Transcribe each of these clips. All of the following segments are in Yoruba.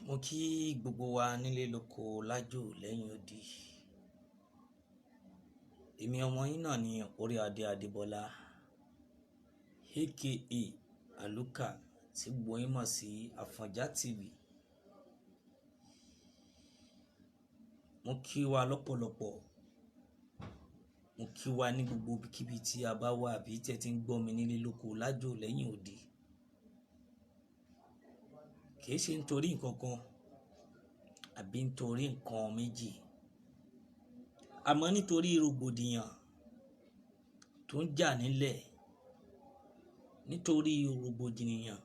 Mo kí gbogbo wa nílé lóko lájò lẹ́yìn odi. Èmi ọmọ yín náà ni Oríadé Adébọ́lá, aka Aluka, tí gbogbo yín mọ̀ sí Àfọ̀njá TV. Mo kí wa lọ́pọ̀lọpọ̀, mo kí wa ní gbogbo ibikíbi tí a bá wà àbí tẹ́ ti ń gbọ́ mi nílé lóko lájò lẹ́yìn odi. Kìí ṣe nítorí nǹkan kan àbí nítorí nǹkan méjì, àmọ́ nítorí rògbòdìyàn tó ń jà nílẹ̀, nítorí rògbòdìyàn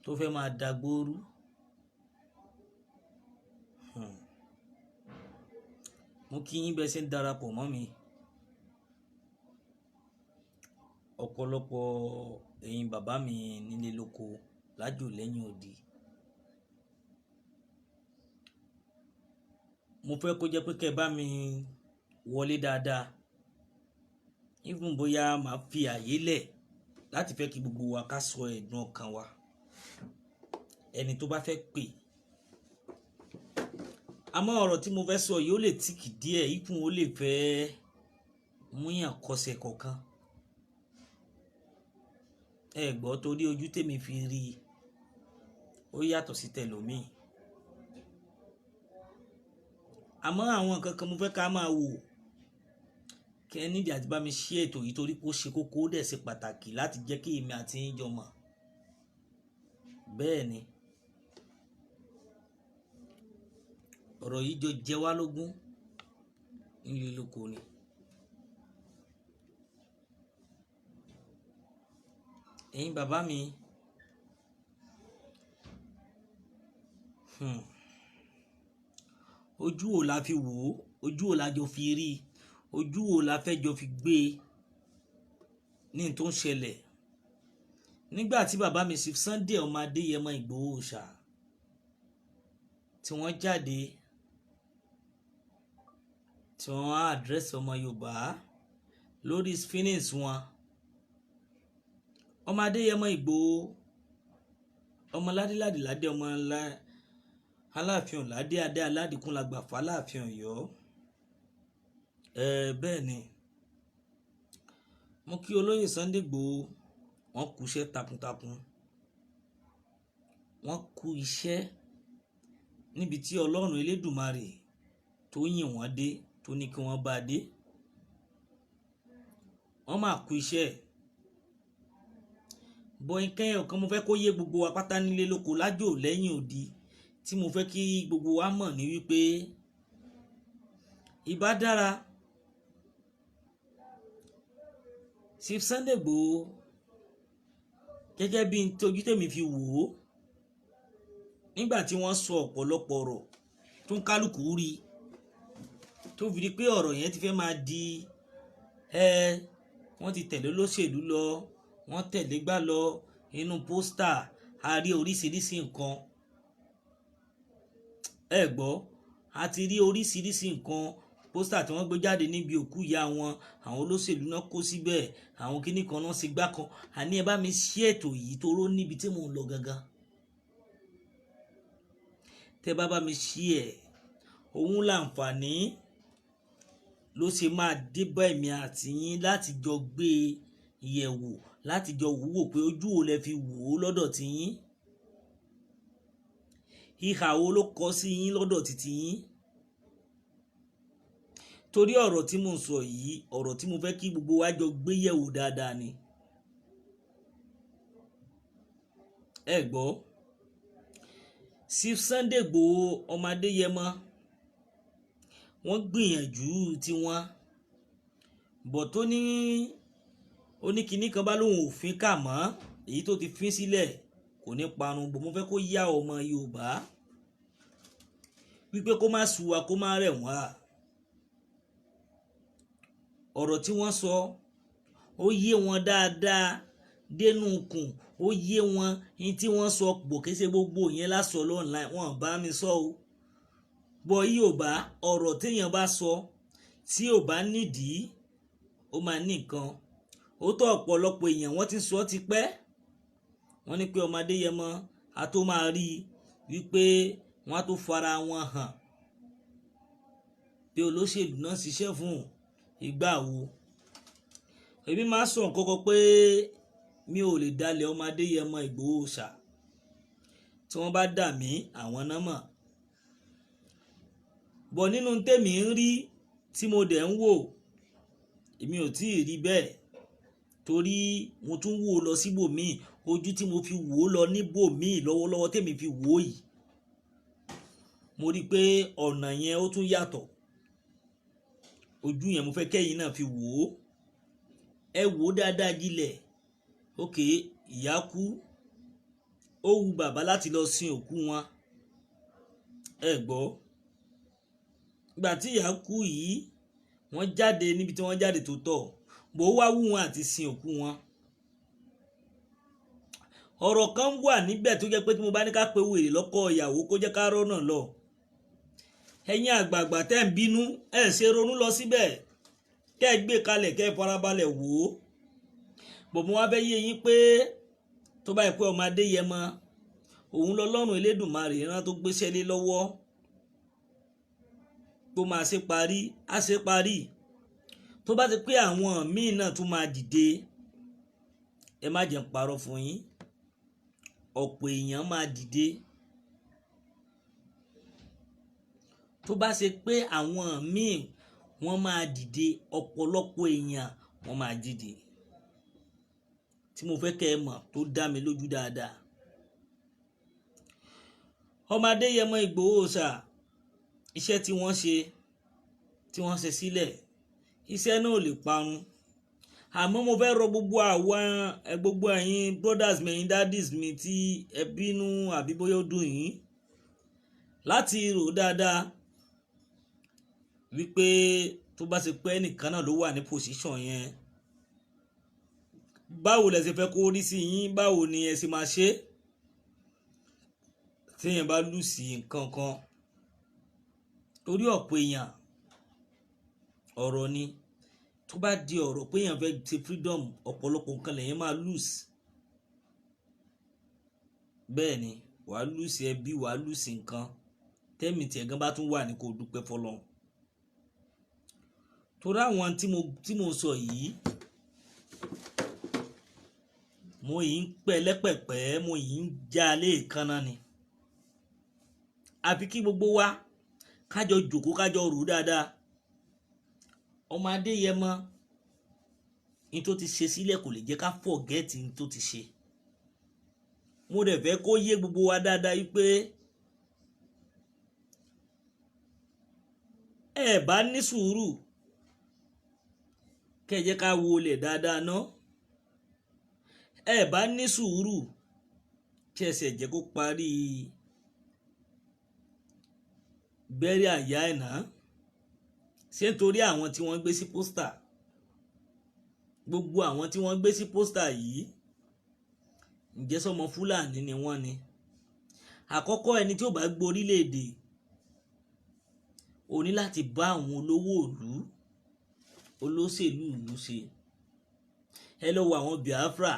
tó fẹ́ máa dàgbóru. Mo kí yín bẹ́ẹ̀ ṣe ń darapọ̀ mọ́ mi. Ọ̀pọ̀lọpọ̀ ẹ̀yin bàbá mi nílé lóko lájò lẹ́yìn odi. Mo fẹ́ kó jẹ́ pé kẹ́ ẹ bá mi wọlé dáadáa. Even bóyá màá fi àyè lẹ̀ láti fẹ́ kí gbogbo wa ká sọ ẹ̀dùn ọkàn wa. Ẹni tó bá fẹ́ pè. Àmọ́ ọ̀rọ̀ tí mo fẹ́ sọ yìí ó lè tíìkì díẹ̀, ikùn ó lè fẹ́ múyàn kọsẹ̀ kọ̀ọ̀kan. Ẹ gbọ́, torí ojú tèmi fi rí i, ó yàtọ̀ sí tẹlòmíì. Àmọ́ àwọn nǹkan kan mo fẹ́ ká máa wò. Kí ẹ nídìí àti bá mi ṣí ètò yìí torí pé ó ṣe kókó, ó dẹ̀ ṣe pàtàkì láti jẹ́ kí èmi àti yín jọ mọ̀. Bẹ́ẹ̀ ni, ọ̀rọ̀ yìí jọ jẹ wá lógún nílé lóko ni. Ẹ̀yin bàbá mi, ojú wo la fi wò ó, ojú wo la jọ fi rí i, ojú wo la fẹ́ jọ fi gbé e ní tó ń ṣẹlẹ̀. Nígbà tí bàbá mi Chief Sunday ọmọ Adéyẹmọ Ìgbòho Òòṣà tí wọ́n jáde, tí wọ́n á àdírẹ́sì ọmọ Yorùbá lórí feelings wọn. Ọmọ Adéyẹmọ Ìgbòho, ọmọ ládéládé ládé, ọmọ Aláàfin Ọ̀ládé adé aládìkún la gbà fáláàfin Ọ̀yọ́. Bẹ́ẹ̀ ni, mo kí olóyè Sunday Ìgbòho, wọ́n kú iṣẹ́ takuntakun, wọ́n kú iṣẹ́ níbi tí Ọlọ́run Elédùmarè tó yìn wọ́n dé, tó ní kí wọ́n bá dé. Wọ́n máa kú iṣẹ́. Bọ́ nǹkan ẹyọ kan mo fẹ́ kó yé gbogbo wa pátá nílé lóko lájò lẹ́yìn odi, tí mo fẹ́ kí gbogbo wa mọ̀ ní wípé ìbá dára Chief Sunday Igboho gẹ́gẹ́ bí n tójú tèmi fi wò ó nígbà tí wọ́n sọ ọ̀pọ̀lọpọ̀ ọ̀rọ̀ tó ń kálukú rí, tó fi di pé ọ̀rọ̀ yẹn ti fẹ́ máa di wọ́n ti tẹ̀lé olóṣèlú lọ, wọ́n tẹ̀lé gbá lọ inú pósítà, a rí oríṣiríṣi nǹkan. Ẹ gbọ́, a ti rí oríṣiríṣi nǹkan, pósítà tí wọ́n gbé jáde níbi òkú ìyá wọn, àwọn olóṣèlú náà kó síbẹ̀, àwọn kíní kan náà sì gbá kan. Àní ẹ bá mi ṣí ètò yìí toró níbi tí mò ń lọ gangan. Tẹ́ bá bá mi ṣí ẹ̀, òun láǹfààní ló ṣe máa dé bá èmi àti yín láti jọ gbé yẹ̀wò, láti jọ wò pé ojú wo lẹ fi wò ó lọ́dọ̀ ti yín, ìhà wo ló kọ sí yín lọ́dọ̀ titi yín. Torí ọ̀rọ̀ tí mò ń sọ yìí, ọ̀rọ̀ tí mo fẹ́ kí gbogbo wa jọ gbé yẹ̀wò dáadáa ni. Ẹ gbọ́, Chief Sunday Igboho ọmọ Adéyẹmọ, wọ́n gbìyànjú tiwọn, bọ̀ tó ní oníkiní kan bá lóun ò fín kà mọ́, èyí tó ti fín sílẹ̀ kò ní parun. Bọ̀ mo fẹ́ kó yá ọmọ Yorùbá wípé kó má sú wa, kó má rẹ̀ wá. Ọ̀rọ̀ tí wọ́n sọ ó yé wọn dáadáa dénú kùn, ó yé wọn ní tí wọ́n sọ, bò kí ṣe gbogbo yẹn lásọ lọ́nà wọn bá mi sọ o. Bọ̀ Yorùbá, ọ̀rọ̀ téèyàn bá sọ tí ò bá nídìí, ó máa ní nǹkan. Ó tọ́ ọ̀pọ̀lọpọ̀ èèyàn wọ́n ti sọ ti pẹ́ Wọ́n ní pé ọmọ Adéyẹmọ a tó máa rí i wípé wọ́n á tó fara wọn hàn pé olóṣèlú náà ṣiṣẹ́ fún ìgbà wo. Èmi máa sọ nǹkan kan pé mi ò lè dalẹ̀ ọmọ Adéyẹmọ Ìgbòho ṣá. Tí wọ́n bá dà mí, àwọn náà mọ̀ bọ̀. Nínú tèmi ń rí tí mo dẹ̀ ń wò, èmi ò tí ì rí bẹ́ẹ̀, torí mo tún wò lọ síbòmíì. Ojú tí mo fi wò ó lọ níbòmíì lọ́wọ́lọ́wọ́ tèmi fi wò ó yìí, mo rí i pé ọ̀nà yẹn ó tún yàtọ̀. Ojú yẹn mo fẹ́ kẹ́yìn náà fi wò ó. Ẹ wò ó dáadáa jílẹ̀. Ok, ìyá kú, ó wu bàbá láti lọ sin òkú wọn. Ẹ gbọ́, ìgbà tí ìyá kú yìí, wọ́n jáde níbi tí wọ́n jáde tó tọ̀ bó wá wù wọn àti sin òkú wọn. Ọ̀rọ̀ kan wà níbẹ̀ tó jẹ́ pé tí mo bá ní ká pe wèrè lọ́kọ ìyàwó, kó jẹ́ ká rọ́nà lọ. Ẹ̀yin àgbààgbà tẹ́ ń bínú, ẹ̀ ṣe ronú lọ síbẹ̀, kẹ́ ẹ gbé kalẹ̀, kẹ́ ẹ farabalẹ̀ wò ó. Bọ̀ mo wá fẹ́ yé yín pé tó bá yẹ pé ọmọ Adéyẹmọ òun lọ́lọ́run Elédùmarè rán tó gbéṣẹ́ lé lọ́wọ́ tó máa ṣe parí, á ṣe parí. Tó bá ti pé àwọn míì náà tún máa dìde, ẹ má jẹ́ n parọ́ fún yín, ọ̀pọ̀ èèyàn máa dìde. Tó bá ṣe pé àwọn míì wọ́n máa dìde, ọ̀pọ̀lọpọ̀ èèyàn wọ́n máa dìde. Tí mo fẹ́ kẹ́ ẹ mọ̀ tó dá mi lójú dáadáa, ọmọ Adéyẹmọ Ìgbòho ṣá, iṣẹ́ tí wọ́n ṣe, tí wọ́n ṣe sílẹ̀, iṣẹ́ náà ò lè parun. Àmọ́ mo fẹ́ rọ gbogbo àwọn gbogbo ẹ̀yin brothers mi, ẹ̀yin daddies mi tí ẹ bínú àbí bóyá ó dùn yín, láti rò dáadáa wípé tó bá ṣe pé ẹnìkan náà ló wà ní position yẹn, báwo lẹ ṣe fẹ́ kó rí sí yín? Báwo ni ẹ ṣe máa ṣe téèyàn bá lose nǹkan kan? Torí ọ̀pọ̀ èèyàn, ọ̀rọ̀ ni. Tó bá di ọ̀rọ̀ pé èèyàn fẹ́ ṣe freedom, ọ̀pọ̀lọpọ̀ nǹkan lèyàn máa lose. Bẹ́ẹ̀ ni, wàá lose ẹbí, wàá lose nǹkan. Tẹ́mi tiẹ̀ gan bá tún wà ní kó dúpẹ́ fọlọ́run. Torí àwọn tí mo sọ yìí, mo yìí ń pẹ́ lẹ́pẹ̀pẹ́, mo yìí ń já léèkánná ni. Àfi kí gbogbo wa kájọ jòkó, kájọ rò dáadáa. Ọmọ Adéyẹmọ ní tó ti ṣe sílẹ̀ kò lè jẹ́ ká forget ní tó ti ṣe. Mo dẹ̀ fẹ́ kó yé gbogbo wa dáadáa yìí pé ẹ bá ní sùúrù, kẹ́ ẹ jẹ́ ká wọlé dáadáa ná. Ẹ bá ní sùúrù kí ẹ sì jẹ́ kó parí bẹ́rẹ̀ àyà ẹ̀ náà. Ṣé nítorí àwọn tí wọ́n gbé sí poster, gbogbo àwọn tí wọ́n gbé sí poster yìí, ǹjẹ́ sọmọ Fúlàní ni wọ́n ni? Àkọ́kọ́, ẹni tí ó bá gbọ́ orílẹ̀-èdè, o ní láti bá àwọn olówó ìlú, olóṣèlú ìlú ṣe. Ẹ lọ wo àwọn Biafra.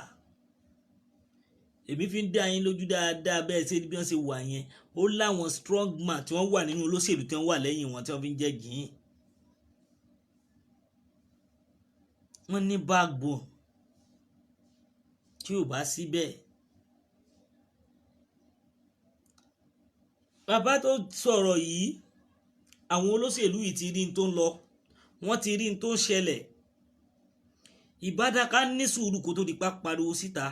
Èmi fi ń dá yín lójú dáadáa bẹ́ẹ̀ ṣe bí wọ́n ṣe wà yẹn, ó láwọn strong man tí wọ́n wà nínú olóṣèlú tí wọ́n wà lẹ́yìn wọn tí wọ́n fi ń jẹ́ jìn. Wọ́n ní backbone tí ò bá síbẹ̀. Bàbá tó sọ̀rọ̀ yìí, àwọn olóṣèlú yìí ti rí n tó ń lọ, wọ́n ti rí n tó ń ṣẹlẹ̀. Ìbádá ká ní sùúrù kó tó di pa pariwo síta,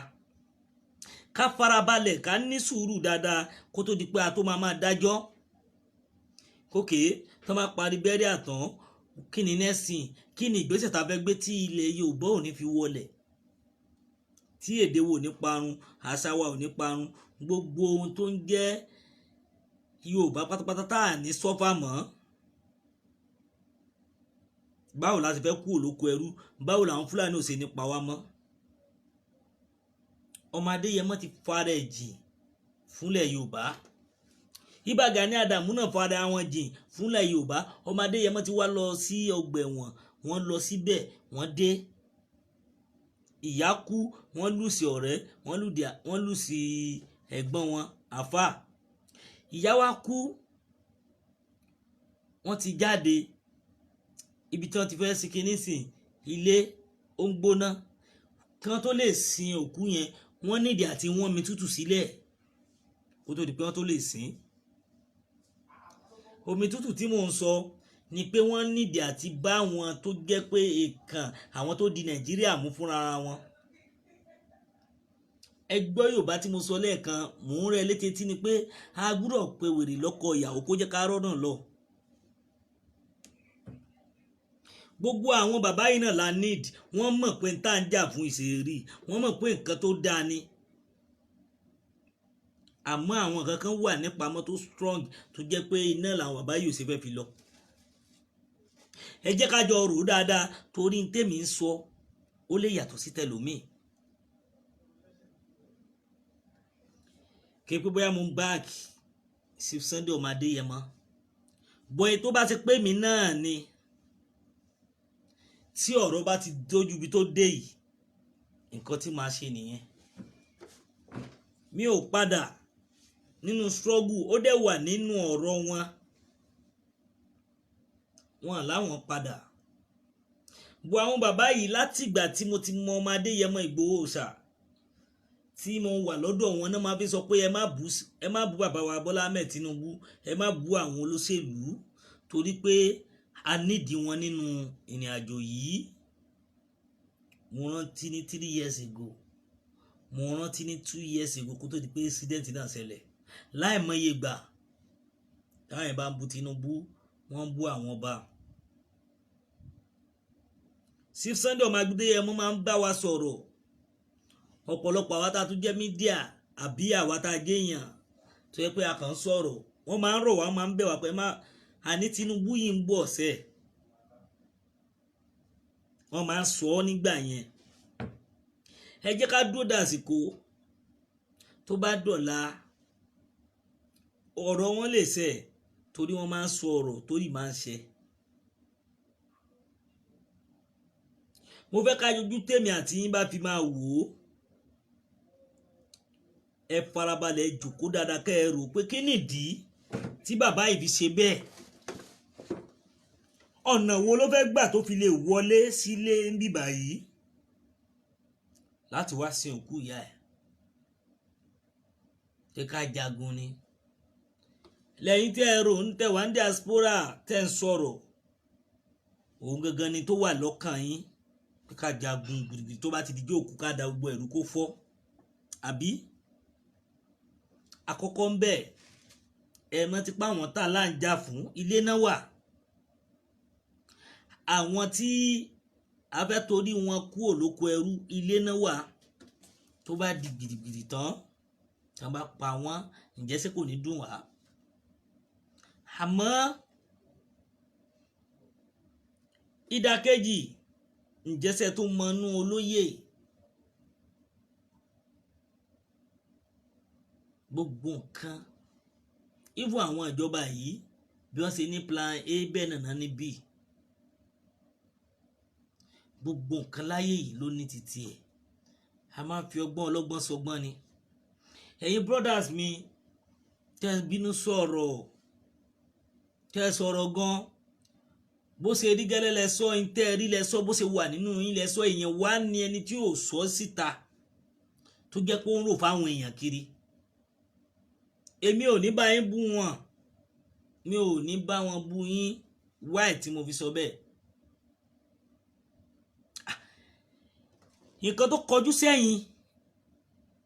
ká farabalẹ̀, ká ní sùúrù dáadáa kó tó di pé a tó máa máa dájọ́. Kókè tó máa parí bẹ́rẹ̀ àtàn, kí ni nẹ́sìn, kí ni ìgbésẹ̀ tá a fẹ́ gbé tí ilẹ̀ Yorùbá ò ní fi wọlẹ̀, tí èdè wo ò ní parun, àṣà wa ò ní parun, gbogbo ohun tó ń jẹ́ Yorùbá pátápátá tá à ní sọ́fà mọ́. Báwo la ti fẹ́ kú olóko ẹrú? Báwo làwọn Fúlàní ò ṣe ní pa wá mọ́? Ọmọ Adéyẹmọ ti fara ẹ̀ jìn fúnlẹ̀ Yorùbá. Ìbà Gani Adams náà fara wọn jìn fúnlẹ̀ Yorùbá. Ọmọ Adéyẹmọ ti wá lọ sí ọgbà ẹ̀wọ̀n, wọ́n lọ síbẹ̀, wọ́n dé. Ìyá kú, wọ́n lose ọ̀rẹ́, wọ́n lose ẹ̀gbọ́n wọn àfà. Ìyá wa kú, wọ́n ti jáde ibi tí wọ́n ti fẹ́ sin kinní sìn, ilé ó ń gbóná. Kí wọ́n tó lè sin òkú yẹn, wọ́n nídìí àti wọ́n mi tútù sílẹ̀ kó tó di pé wọ́n tó lè sìn. Omi tútù tí mò ń sọ ni pé wọ́n nídìí àti bá wọn tó jẹ́ pé èèkàn, àwọn tó di Nàìjíríà mú fúnra wọn. Ẹ gbọ́ Yorùbá tí mo sọ lẹ́ẹ̀kan, mò ń rẹ́ létí tí ni pé a gbúdọ̀ pe wèrè lọ́kọ ìyàwó kó jẹ́ ká rọ́nà lọ. Gbogbo àwọn bàbá yìí náà la need. Wọ́n mọ̀ pé n tá à ń jà fún ìṣèrí, wọ́n mọ̀ pé nǹkan tó dáa ni, àmọ́ àwọn nǹkan kan wà nípamọ́ tó strong, tó jẹ́ pé iná làwọn bàbá yìí ò ṣe fẹ́ fi lọ. Ẹ jẹ́ ká jọ rò ó dáadáa, torí n tèmi ń sọ, ó lè yàtọ̀ sí tẹlòmíì. Kí pé bóyá mo ń back Chief Sunday ọmọ Adéyẹmọ bọ́ẹ̀, tó bá ti pé mi náà ni, tí ọ̀rọ̀ bá ti dójú ibi tó dé yìí, nǹkan tí màá ṣe nìyẹn. Mi ò padà nínú struggle. Ó dẹ̀ wà nínú ọ̀rọ̀ wọn, wọn láwọn padà bó àwọn bàbá yìí. Látìgbà tí mo ti mọ ọmọ Adéyẹmọ Ìgbòho ṣá, tí mo wà lọ́dọ̀ wọn náà, máa fi sọ pé ẹ má bú bàbá wa Bọ́lá Ahmed Tinubu, ẹ má bú àwọn olóṣèlú, torí pé a nídìí wọn nínú ìrìn àjò yìí. Mo rántí ní 3 years ago, mo rántí ní 2 years ago, kó tó di pé incident náà ṣẹlẹ̀, láìmọye gbà táwọn yẹn bá ń bu Tinubu, wọ́n ń bú àwọn ọba. Chief Sunday ọmọ Adéyẹmọ máa ń bá wa sọ̀rọ̀. Ọ̀pọ̀lọpọ̀ àwa tá a tún jẹ́ media àbí àwa tá a jẹ́ èèyàn tó yẹ pé a kàn ń sọ̀rọ̀, wọ́n máa ń rọ̀ wá, máa ń bẹ̀ wá pé má àní Tinubu yìí ń bọ̀ sẹ́. Wọ́n máa ń sọ ọ́ nígbà yẹn. Ẹ jẹ́ ká dúró dàsìkò tó bá dọ̀la, ọ̀rọ̀ wọn lè ṣẹ, torí wọ́n máa ń sọ ọ̀rọ̀ torí máa ń ṣẹ. Mo fẹ́ ká ojú tèmi àti yín bá fi máa wò ó. Ẹ farabalẹ̀ jòkó dáadáa, kẹ́ ẹ rò pé kí nìdí tí bàbá yìí fi ṣe bẹ́ẹ̀, ọ̀nà wo ló fẹ́ gbà tó fi lè wọlé sílé bíbà yìí láti wá sin òkú ìyá ẹ̀. Ṣé ká jagun ni? Lẹ́yìn tí ẹ rò ń tẹ̀ wá ní diaspora tẹ́ ń sọ̀rọ̀, òun gangan ni tó wà lọ́kàn yín pé ká jagun gbìrìgbìrì, tó bá ti di jókòó, ká da gbogbo ẹ̀rú kó fọ́, àbí? Àkọ́kọ́ ń bẹ̀, ẹ rántí pé àwọn tá a là ń jà fún, ilé náà wà. Àwọn tí a fẹ́ torí wọn kú òlóko ẹrú, ilé náà wà. Tó bá di gbìrìgbìrì tán, tí wọ́n bá pa wọ́n, ǹjẹ́ ṣé kò ní dùn wá? Àmọ́ ìdàkejì, ǹjẹ́ ṣé tó mọnú olóyè? Gbogbo nǹkan, even àwọn ìjọba yìí, bí wọ́n ṣe ní plan A, bẹ́ẹ̀ náà ní B. Gbogbo nǹkan láyé yìí ló ní titi ẹ̀. A máa ń fi ọgbọ́n ọlọ́gbọ́n sọgbọ́n ni. Ẹ̀yin brothers mi tẹ́ bínú sọ̀rọ̀, tẹ́ sọ̀rọ̀ gan, bó ṣe rí gẹ́lẹ́ lẹ sọ, ń tẹ́ rí lẹ sọ, bó ṣe wà nínú yín lẹ sọ. Èèyàn wá ní ẹni tí ò sọ síta, tó jẹ́ pé ó ń rò fáwọn èèyàn kiri. Èmi ò ní bá yín bú wọn, mi ò ní bá wọn bú yín. Wáì tí mo fi sọ bẹ́ẹ̀, nǹkan tó kọjú sẹ́yìn,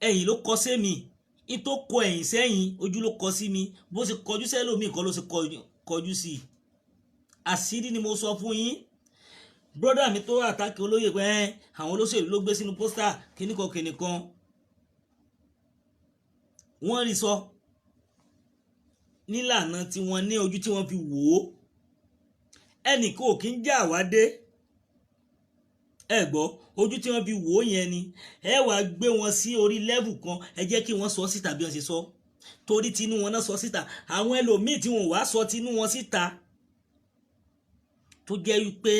ẹ̀yìn ló kọ sẹ́mi. Ní tó kọ ẹ̀yìn sẹ́yìn, ojú ló kọ sí mi. Bó ṣe kọjú sẹ́lòmíì kọ́ ló ṣe kọjú sí i. Àṣírí ni mo sọ fún yín. Brother mi tó attack olóyè pé àwọn olóṣèlú ló gbé sínú poster kíníkan kíníkan, wọ́n rí sọ nílànà tí wọ́n ní, ojú tí wọ́n fi wò ó. Ẹnì kò kí ń jà wá dé. Ẹ gbọ́, ojú tí wọ́n fi wò ó yẹn ni ẹ wàá gbé wọn sí orí level kan. Ẹ jẹ́ kí wọ́n sọ síta bí wọ́n ṣe sọ, torí tinú wọn náà sọ síta. Àwọn ẹlòmíì tí wọn wá sọ tinú wọn síta, tó jẹ́ wípé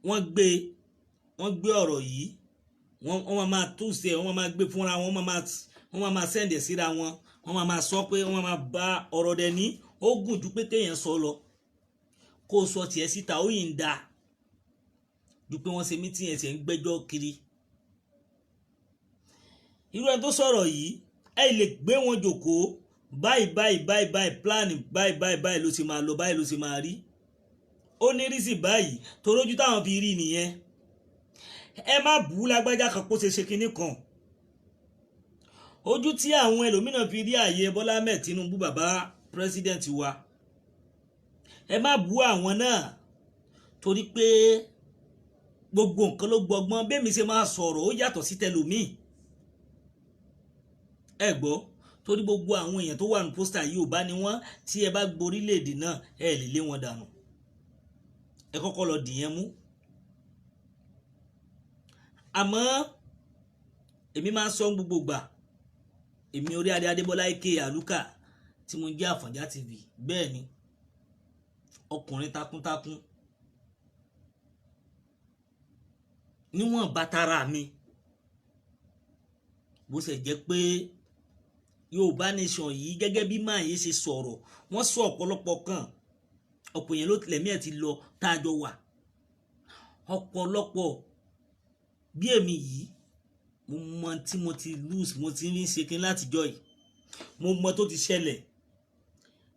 wọ́n gbé Wọ́n gbé ọ̀rọ̀ yìí, wọ́n máa túnṣe, wọ́n máa gbé fúnra wọn, wọ́n máa send ẹ̀ síra wọn, wọ́n máa sọ pé wọ́n máa bá ọ̀rọ̀ dẹ̀ ní. Ó gùn ju pé kéèyàn sọ lọ. Kó o sọ tiẹ̀ síta, ó yìí ń da ju pé wọ́n ṣe meeting, ẹ̀sẹ̀ ń gbẹ́jọ́ kiri. Irú ẹni tó sọ̀rọ̀ yìí, ẹ lè gbé wọn jòkóó báyìí báyìí báyìí báyìí, plan báyìí báyìí báyìí ló ṣe máa lọ, báyìí ló ṣe máa rí. Ó ní rísì báyìí torójú táwọn fi rí nìyẹn. Ẹ má bú lágbájá kan kó ṣe ṣe kinní kan. Ojú tí àwọn ẹlòmíràn fi rí ààyè Bọ́lá Ahmed Tinubu, bàbá president wa, ẹ má bú àwọn náà, torí pé gbogbo nǹkan ló gbọgbọ́n. Bẹ́ẹ̀ mi ṣe máa sọ̀rọ̀, ó yàtọ̀ sí tẹlòmíì. Ẹ gbọ́, torí gbogbo àwọn èèyàn tó wà ní poster yìí ò bá ní wọ́n. Tí ẹ bá gborílẹ̀-èdè náà, ẹ lè lé wọn dànù. Ẹ kọ́kọ́ lọ dìyẹn mú. Àmọ́ èmi máa ń sọ gbogbo gbà, èmi orí adé Adébọ́lá ike Àlùkà tí mo ń jẹ́ Àfọ̀njá TV, bẹ́ẹ̀ ni, ọkùnrin takuntakun níwọ̀n bàtàrà mi. Bó ṣe jẹ́ pé Yorùbá Nation yìí, gẹ́gẹ́ bí máa yìí ṣe sọ̀rọ̀, wọ́n sọ ọ̀pọ̀lọpọ̀ kan, ọ̀pọ̀ yẹn ló lẹ̀mí ẹ̀ ti lọ tá a jọ wà. Ọ̀pọ̀lọpọ̀ bí èmi yìí, mo mọ tí mo ti lose, mo ti ń ṣe kí n látijọ́ yìí, mo mọ tó ti ṣẹlẹ̀.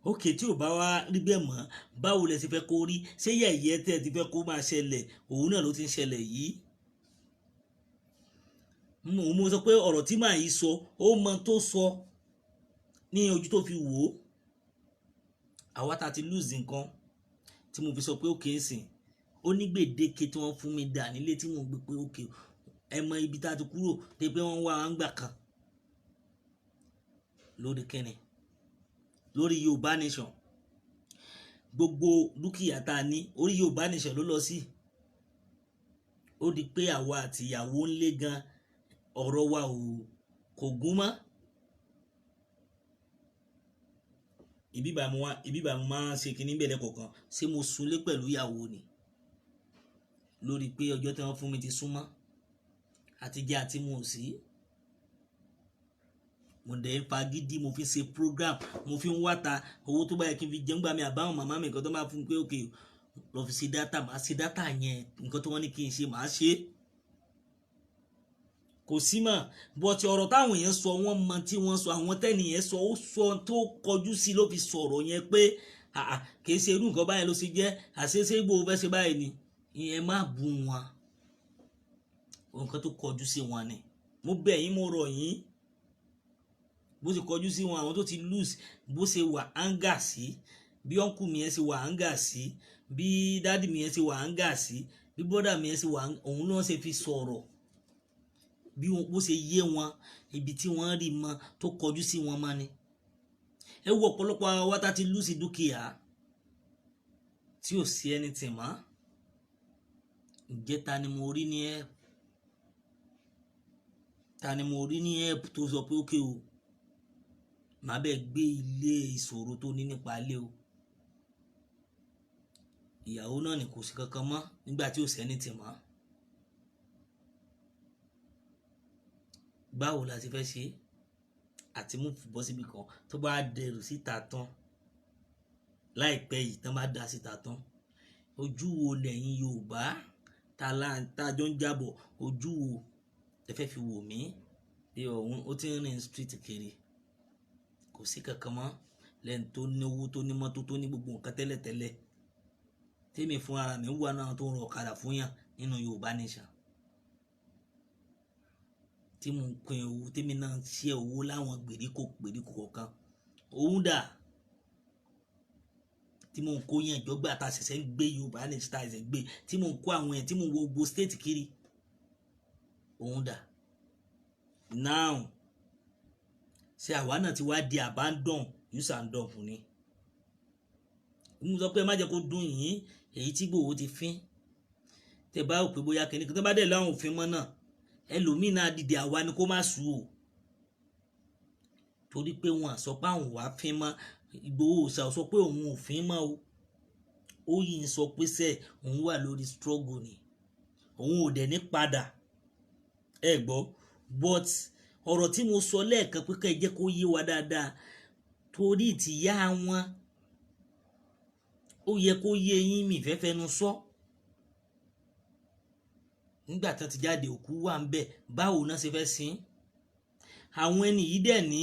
Òkè tí ò bá wá rí bẹ́ẹ̀ mọ́, báwo lẹ ti fẹ́ kó rí? Ṣé yẹ̀yẹ́ tẹ́ ẹ ti fẹ́ kó máa ṣẹlẹ̀, òun náà ló ti ń ṣẹlẹ̀ yìí? Mo sọ pé ọ̀rọ̀ tí màá yìí sọ, ó mọ tó sọ ní ojú tó fi wò ó. Àwa tá ti lose nǹkan tí mo fi sọ pé òkè ń sìn, ó ní gbèdéke tí wọ́n fún mi dà nílé tí mo gbé pé òkè. Ẹ mọ ibi tá a ti kúrò dé pé wọ́n wá wọn gbà kan lórí kẹ́ni, lórí Yorùbá Nation. Gbogbo dúkìá tá a ní orí Yorùbá Nation ló lọ sí. Ó di pé àwa àti ìyàwó ń lé gan, ọ̀rọ̀ wa ò kò gún mọ́. Ìbíbà mo máa ń ṣe kinní bẹ̀rẹ̀ kọ̀ọ̀kan. Ṣé mo sunlé pẹ̀lú ìyàwó ni lórí pé ọjọ́ tí wọ́n fún mi ti súnmọ́, àti jẹ́ àti mu ò sí. Mo dẹ̀ ń fagídí, mo fi ṣe program, mo fi ń wáta owó tó bá yẹ kí n fi jẹun gbà mí. Àbáwọn màmá mi, nǹkan tó máa fún mi pé òkè lọ fi ṣe data, màá ṣe data yẹn. Nǹkan tó wọ́n ní kí n ṣe, màá ṣe. Kò sí mọ̀ bọ́tí ọ̀rọ̀ táwọn èèyàn sọ, wọ́n mọ tí wọ́n sọ. Àwọn tẹ́nìyẹn sọ, ó sọ tó kọjú sí ló fi sọ̀rọ̀ yẹn pé kì í ṣe irú nǹkan báyìí ló ṣe jẹ́ àṣeṣe Ìgbòho fẹ́ ṣe báyìí ni. Ìyẹn má bú wọn, nǹkan tó kọjú sí wọn ni. Mo bẹ̀ yín, mo rọ̀ yín. Bó ṣe kọjú sí wọn, àwọn tó ti lose, bó ṣe wà áńgà sí, bí uncle mi yẹn ṣe wà áńgà sí, bí daddy mi yẹn ṣe wà áńgà sí, bí brother mi yẹn ṣe wà, òun náà ṣe fi sọ̀rọ̀ bí bó ṣe yé wọn, ibi tí wọ́n rí mọ tó kọjú sí wọn mọ́ ni. Ẹ wo ọ̀pọ̀lọpọ̀ àwọn wa tá ti lose dúkìá tí ò sí anything mọ́. Ǹjẹ́ ta ni mo rí ní help? Ta ni mo rí ní help tó sọ pé ókè o, màá bẹ́ẹ̀ gbé ilé ìṣòro tó ní nípa ilé o? Ìyàwó náà ni kò sí kankan mọ́ nígbà tí ò sí anything mọ́. Báwo la ti fẹ́ ṣe àti mú bọ́ síbi kan tó bá dẹrù síta tán láìpẹ́ yìí, tán bá dà síta tán, ojú wo lẹ́yìn Yorùbá tá a jọ ń jábọ̀, ojú wo ẹ fẹ́ fi wò mí bí òun ó ti ń rìn street kiri, kò sí kankan mọ́, lẹ́nu tó ní owó, tó ní mọ́tò, tó ní gbogbo nǹkan tẹ́lẹ̀tẹ́lẹ̀, tèmi fún ara mi wà náà tó ń rọ ọ̀kadà fún yàn nínú Yorùbá Nation, tí mo ń pín owó, tèmi náà ń ṣe owó láwọn gbèríko gbèríko kọ̀ọ̀kan, òun dà tí mo ń kó yàn ìjọba tá a ṣẹ̀ṣẹ̀ ń gbé Yorùbá Nation, tá a ṣẹ̀ṣẹ̀ gbé, tí mo ń kó àwọn yẹn, tí mo ń wo gbogbo state kiri, òun dà now? Ṣé àwa náà ti wá di abandon, use and dump ni? Mo sọ pé má jẹ́ kó dùn yín. Èyí tí Ìgbòho ti fín, tẹ bá rò pé bóyá kìnìún tó bá dẹ̀ láwọn òfin mọ́ náà, ẹlòmíín náà dìde. Àwa ni kó má sú o, torí pé wọn sọ pé àwọn wàá fín mọ́. Ìgbòho sọ pé òun ò fín mọ́ o. Ó yìí ń sọ pé sẹ́ òun wà lórí struggle ni. Òun ò dẹ̀ ní padà. Ẹ gbọ́, but ọ̀rọ̀ tí mo sọ lẹ́ẹ̀kan pé ká ẹ jẹ́ kó yé wa dáadáa, torí tìyá wọn, ó yẹ kó yé yín. Mi fẹ́ fẹnu sọ nígbà tán ti jáde, òkú wà ń bẹ̀, báwo náà ṣe fẹ́ sin àwọn ẹni yìí? Dẹ̀ ní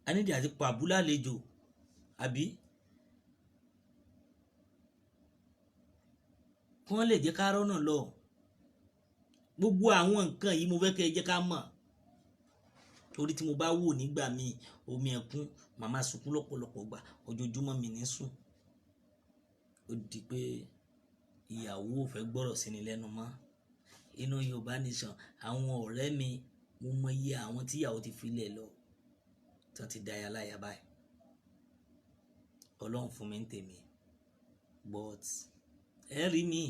anídìí àti pàbú lálejò, àbí kí wọ́n lè jẹ́ ká rọ́nà lọ. Gbogbo àwọn nǹkan yìí, mo fẹ́ kẹ́ ẹ jẹ́ ká mọ̀, torí tí mo bá wò nígbà míì, omi ẹ̀kún, màmá sunkún lọ́pọ̀lọpọ̀ gbà, ojoojúmọ́ mi ní sùn. Ó di pé ìyàwó ò fẹ́ gbọ́rọ̀ sí ni lẹ́nu mọ́. Inú Yorùbá Nation, àwọn ọ̀rẹ́ mi, mo mọ iye àwọn tíyàwó ti filẹ̀ lọ, tán ti da láyà báyìí. Ọlọ́run fún mi ń tèmi, but ẹ rí mi,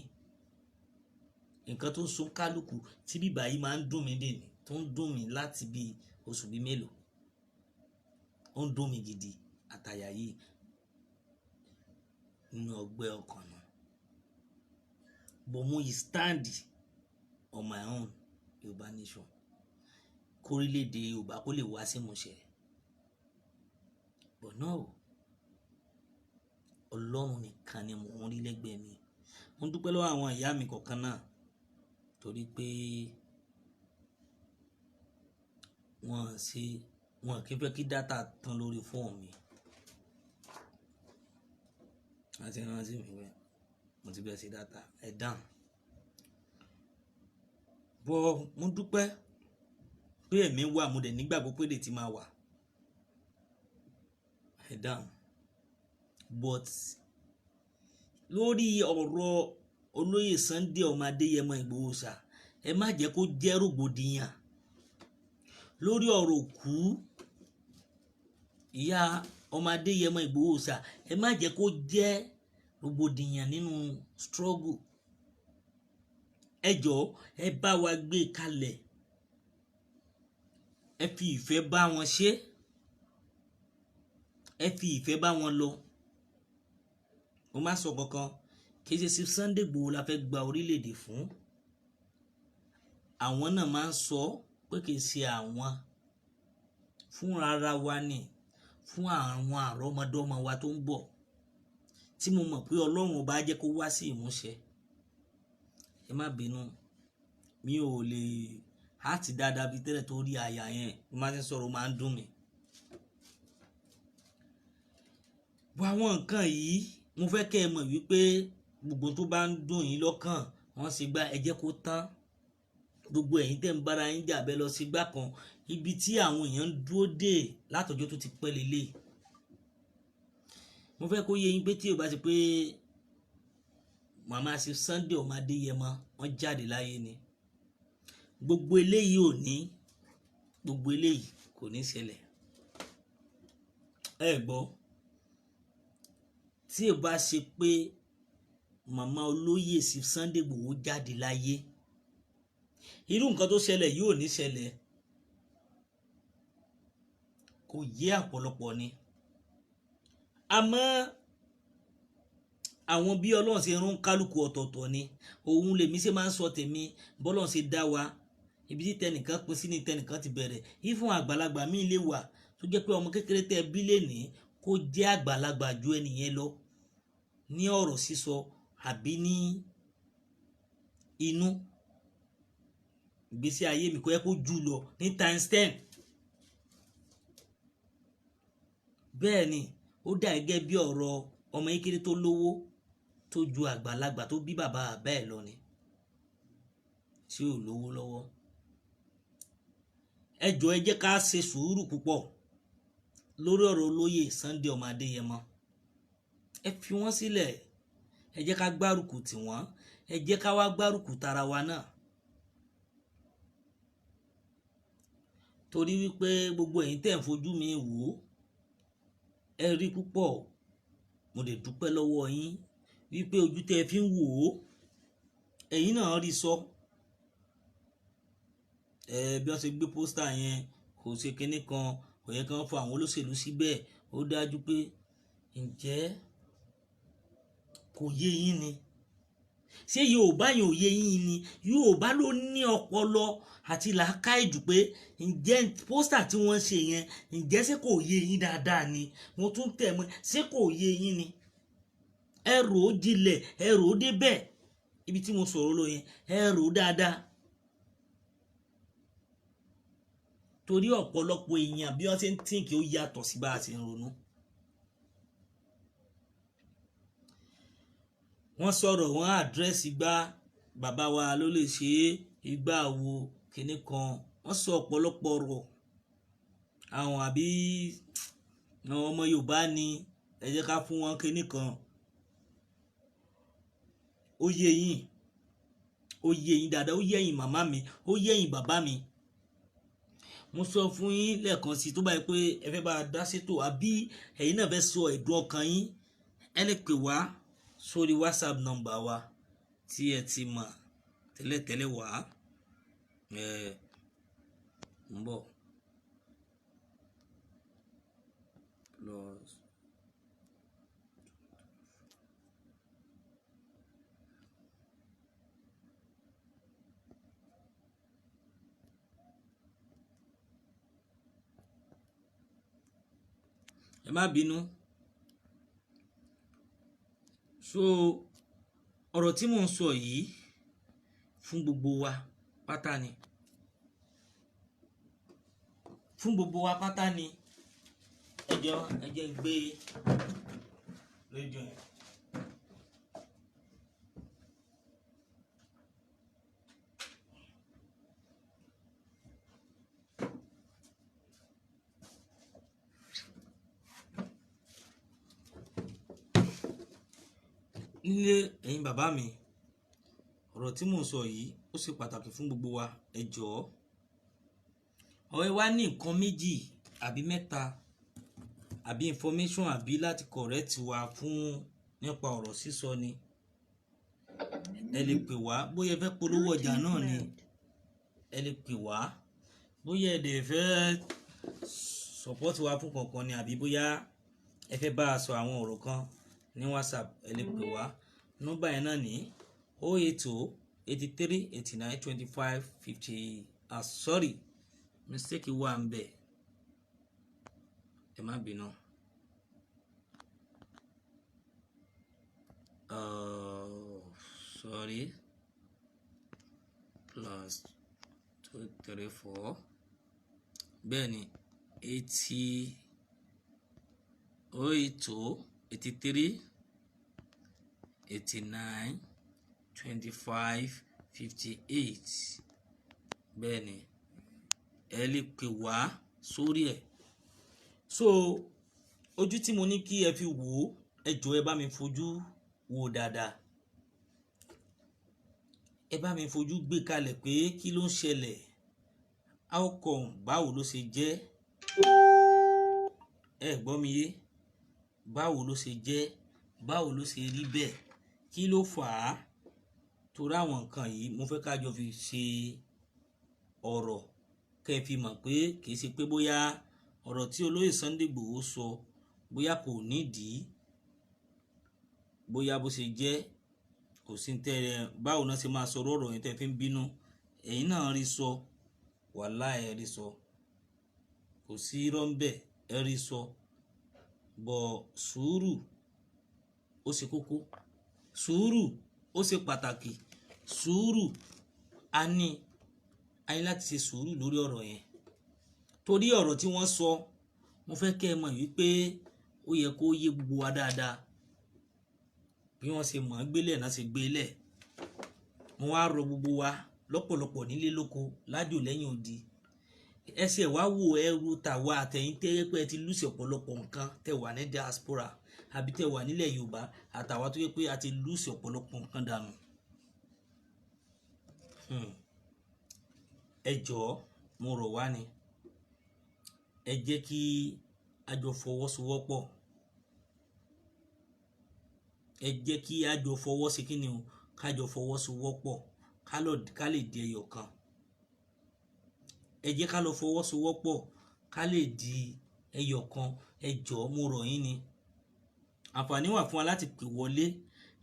nǹkan tó ń sun kálukú tí bíbá yìí máa ń dùn mí dèní, tó ń dùn mí láti bí oṣù bíi mélòó, ó ń dùn mí gidi àtàyà yìí nínú ọgbẹ́ ọkàn náà. But mo yìí stand on my own. Yorùbá Nation, kórílẹ̀-èdè Yorùbá kó lè wá sí ìmúṣẹ. But no, Ọlọ́run nìkan ni mò ń rí lẹ́gbẹ̀ẹ́ mi. Mo ń dúpẹ́ lọ́wọ́ àwọn ìyá mi kọ̀ọ̀kan náà, torí pé wọ́n ṣe wọn kì í fẹ́ kí data tán lórí fóònù mi. Àti rántí mi pé mo ti bẹ́ẹ̀ ṣe data ẹ̀ dáhùn. Bọ́ mo dúpẹ́ pé ẹ̀mí wà, mo dẹ̀ nígbàgbọ́ pé lè ti máa wà ẹ̀ dáhùn. But lórí ọ̀rọ̀ olóyè Sunday ọmọ Adéyẹmọ Ìgbòho ṣá, ẹ má jẹ́ kó jẹ́ rògbòdìyàn lórí ọ̀rọ̀ òkú ìyá ọmọ Adéyẹmọ Ìgbòho ṣá. Ẹ má jẹ́ kó jẹ́ rògbòdìyàn nínú struggle. Ẹ jọ̀ọ́, ẹ bá wa gbé kalẹ̀, ẹ fi ìfẹ́ bá wọn ṣe, ẹ fi ìfẹ́ bá wọn lọ. Mo má sọ kankan, kì í ṣe sí Sunday Igboho la fẹ́ gba orílẹ̀-èdè fún. Àwọn náà máa ń sọ pé kì í ṣe àwọn fúnra ara wa ni, fún àwọn àrọ́mọdọ́mọ wa tó ń bọ̀, tí mo mọ̀ pé Ọlọ́run ọba jẹ́ kó wá sí ìmúṣẹ. Ẹ má bínú, mi ò lè háàtì dáadáa bíi tẹ́lẹ̀, torí àyà yẹn bí má ti ń sọ̀rọ̀, máa ń dùn mí. Bọ́ àwọn nǹkan yìí, mo fẹ́ kẹ́ ẹ mọ̀ wípé gbogbo tó bá ń dùn yín lọ́kàn, wọ́n sì gbá, ẹ jẹ́ kó tán. Gbogbo ẹ̀yin tẹ́ ń bára yín jà bẹ́ẹ̀ lọ sí gbá kan, ibi tí àwọn èèyàn ń dúró dè látọjọ́ tó ti pẹ́ lélẹ̀. Mo fẹ́ kó yé yín pé tí o bá ti pé màmá ṣe Sunday ọmọ Adéyẹmọ, wọ́n jáde láyé ni, gbogbo eléyìí ò ní, gbogbo eléyìí kò ní ṣẹlẹ̀. Ẹ gbọ́, tí o bá ṣe pé màmá olóyè sí Sunday Igboho jáde láyé, irú nǹkan tó ṣẹlẹ̀ yìí ò ní ṣẹlẹ̀. Kò yé àpọ̀lọpọ̀ ni, àmọ́ àwọn bí Ọlọ́run ṣe rún kálukú ọ̀tọ̀ọ̀tọ̀ ni. Òun lèmi ṣe máa ń sọ tèmi, bọ́lọ́run ṣe dá wa, ibi tí tẹnìkan pín sí ni tẹnìkan ti bẹ̀rẹ̀. Ìfún àgbàlagbà míì lè wà tó jẹ́ pé ọmọ kékeré tẹ́ bí lè ní kó jẹ́ àgbàlagbà ju ẹnìyẹn lọ ní ọ̀rọ̀ sísọ àbí ní inú ìgbésí ayé mi, kò yẹ kó jù lọ ní times 10. Bẹ́ẹ̀ ni ó dà gẹ́gẹ́ bí ọ̀rọ̀ ọmọ kékeré tó lówó tó ju àgbàlagbà tó bí bàbá bàbá ẹ̀ lọ ni tí ò lówó lọ́wọ́. Ẹ jọ̀ọ́, ẹ jẹ́ ká ṣe sùúrù púpọ̀ lórí ọ̀rọ̀ olóyè Sunday ọmọ Adéyẹmọ. Ẹ fi wọ́n sílẹ̀, ẹ jẹ́ ká gbárùkù tì wọ́n, ẹ jẹ́ ká wá gbárùkù tara wa náà, torí wípé gbogbo ẹ̀yin tẹ́ ń fojú mi wò ó, ẹ rí púpọ̀. Mo lè dúpẹ́ lọ́wọ́ yín wípé ojú tẹ́ ẹ fi ń wò ó, ẹ̀yin náà rí sọ. Ẹ bí wọ́n ṣe gbé pósítà yẹn, kò ṣe kinní kan, kò yẹ kí wọ́n fọ àwọn olóṣèlú síbẹ̀. Ó dájú pé ǹjẹ́ kò yé yín ni. Ṣé Yorùbá yẹn ò yé yín ni? Yorùbá ló ní ọpọlọ àti làákàyè jù pé ǹjẹ́ poster tí wọ́n ṣe yẹn, ǹjẹ́ ṣé kò yé yín dáadáa ni? Mo tún tẹ̀ mọ́, ṣé kò yé yín ni? Ẹ rò ó jinlẹ̀, ẹ rò ó débẹ̀. Ibi tí mo sọ̀rọ̀ lọ yẹn, ẹ rò ó dáadáa, torí ọ̀pọ̀lọpọ̀ èèyàn, bí wọ́n ṣe ń think, ó yàtọ̀ sí bá a ṣe ń ronú. Wọ́n sọ̀rọ̀, wọ́n address gbá bàbá wa ló lè ṣe é, igbá wo kinní kan. Wọ́n sọ ọ̀pọ̀lọpọ̀ ọ̀rọ̀ àwọn àbí àwọn ọmọ Yorùbá ni ẹ jẹ́ ká fún wọn kinní kan. Ó yé yín, ó yé yín dáadáa, ó yé yín màmá mi, ó yé yín bàbá mi. Mo sọ fún yín lẹ́ẹ̀kan sí, tó bá yẹ pé ẹ fẹ́ bá a dá sétò àbí ẹ̀yin náà fẹ́ sọ ẹ̀dùn ọkàn yín, ẹ lè pè wá sórí WhatsApp number wa tí ẹ ti mọ̀ tẹ́lẹ̀tẹ́lẹ̀ wá. Ẹ ń bọ̀ plus. Ẹ má bínú. So ọ̀rọ̀ tí mò ń sọ yìí, fún gbogbo wa pátá ni, fún gbogbo wa pátá ni. Ẹ jẹ́, ẹ jẹ́ gbé rédíò yẹn. Nílé, ẹ̀yin bàbá mi, ọ̀rọ̀ tí mò ń sọ yìí, ó ṣe pàtàkì fún gbogbo wa. Ẹ jọ̀ọ́, ọ̀rẹ́ wa ní nǹkan méjì àbí mẹ́ta àbí information àbí láti correct wa fún nípa ọ̀rọ̀ sísọ ni, ẹ lè pè wá. Bóyá ẹ fẹ́ polówó ọjà náà ni, ẹ lè pè wá. Bóyá ẹ dẹ̀ fẹ́ support wa fún kankan ni, àbí bóyá ẹ fẹ́ bá a sọ àwọn ọ̀rọ̀ kan ní WhatsApp, ẹ lè pè wá. Nọ́mbà yẹn náà ní 080 83 89 25 50. Ah, sorry, mistake wà ń bẹ̀, ẹ má bínú. Sorry, +234, bẹ́ẹ̀ ni, 80 080 83 89 25 58. Bẹ́ẹ̀ ni, ẹ lè pè wá sórí ẹ̀. So ojú tí mo ní kí ẹ fi wò ó, ẹ jọ̀ọ́, ẹ bá mi fojú wò dáadáa, ẹ bá mi fojú gbé kalẹ̀ pé kí ló ń ṣẹlẹ̀, how come, báwo ló ṣe jẹ́? Ẹ gbọ́ mi yé? Báwo ló ṣe jẹ́? Báwo ló ṣe rí bẹ́ẹ̀? Kí ló fà á? Torí àwọn nǹkan yìí, mo fẹ́ ká jọ fi ṣe ọ̀rọ̀, kẹ́ ẹ fi mọ̀ pé kì í ṣe pé bóyá ọ̀rọ̀ tí olóyè Sunday Igboho sọ, bóyá kò nídìí, bóyá bó ṣe jẹ́ kò sí tẹ́ ẹ. Báwo náà ṣe máa sọ ọ̀rọ̀ yẹn tẹ́ fi ń bínú? Ẹ̀yin náà rí sọ, wàláhì, ẹ rí sọ, kò sí irọ́ ń bẹ̀, ẹ rí sọ bọ̀. Sùúrù ó ṣe kókó, sùúrù ó ṣe pàtàkì. Sùúrù, a ní láti ṣe sùúrù lórí ọ̀rọ̀ yẹn, torí ọ̀rọ̀ tí wọ́n sọ, mo fẹ́ kẹ́ ẹ mọ̀ wípé ó yẹ kó yé gbogbo wa dáadáa. Bí wọ́n ṣe mọ̀ ọ́n gbélẹ̀ náà ṣe gbélẹ̀. Mo wá rọ gbogbo wa lọ́pọ̀lọpọ̀, nílé, lóko, lájò, lẹ́yìn odi, ẹsẹ̀ wá wo ẹrù tàwa àtẹ̀yìn tẹ́rẹ́ pé ẹ ti lose ọ̀pọ̀lọpọ̀ nǹkan, tẹ́ wà ní diaspora àbí tẹ́ wà nílẹ̀ Yorùbá, àtàwa tó yẹ pé a ti lose ọ̀pọ̀lọpọ̀ nǹkan dànù. Ẹ jọ̀ọ́, mo rọ̀ wá ni, ẹ jẹ́ kí a jọ fọwọ́sowọ́pọ̀. Ẹ jẹ́ kí a jọ fọwọ́ sí kí ni o, ká jọ fọwọ́sowọ́pọ̀, ká lè di ẹyọ kan. Ẹ jẹ́ ká lọ fọwọ́sowọ́pọ̀, ká lè di ẹyọ kan. Ẹ jọ̀ọ́, mo rọ̀ yín ni. Àǹfààní wà fún wa láti pè wọlé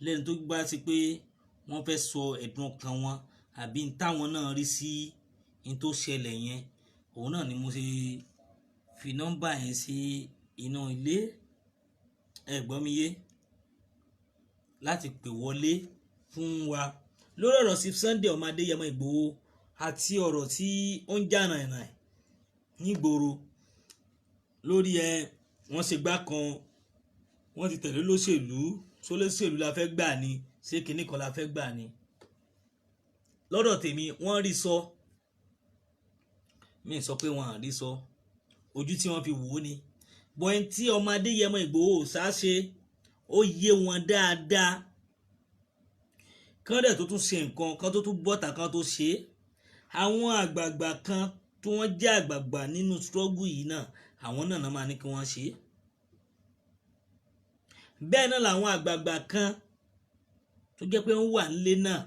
lẹ́nu tó bá sí pé Wọ́n fẹ́ sọ ẹ̀dùn ọkàn wọn àbí n táwọn náà rí sí n tó ṣẹlẹ̀ yẹn. Òun náà ni mo ṣe fi nọ́mbà yẹn sí inú ilé. Ẹ gbọ́ mi yé, láti pè wọlé fún wa lórí ọ̀rọ̀ sí Sunday ọmọ Adéyẹmọ Ìgbòho àti ọ̀rọ̀ tí ó ń jà nàìnàì nígboro lórí ẹ. Wọ́n ṣe gbá kan, wọ́n ti tẹ̀lé lóṣèlú, sólóṣèlú la fẹ́ gbà ni, ṣé kinní kan la fẹ́ gbà ni? Lọ́dọ̀ tèmi, wọ́n rí sọ. Mi sọ pé wọ́n à rí sọ, ojú tí wọ́n fi wò ó ni bọ́ẹ̀ tí ọmọ Adéyẹmọ Ìgbòho ṣáṣe, ó yé wọn dáadáa. Kán dẹ̀ tó tún ṣe nǹkan kan, tó tún bọ́ta kan tó ṣe é, àwọn àgbààgbà kan tí wọ́n jẹ́ àgbààgbà nínú struggle yìí náà, àwọn náà náà máa ní kí wọ́n ṣe é. Bẹ́ẹ̀ náà làwọn àgbààgbà kan tó jẹ́ pé wọ́n wà nílé náà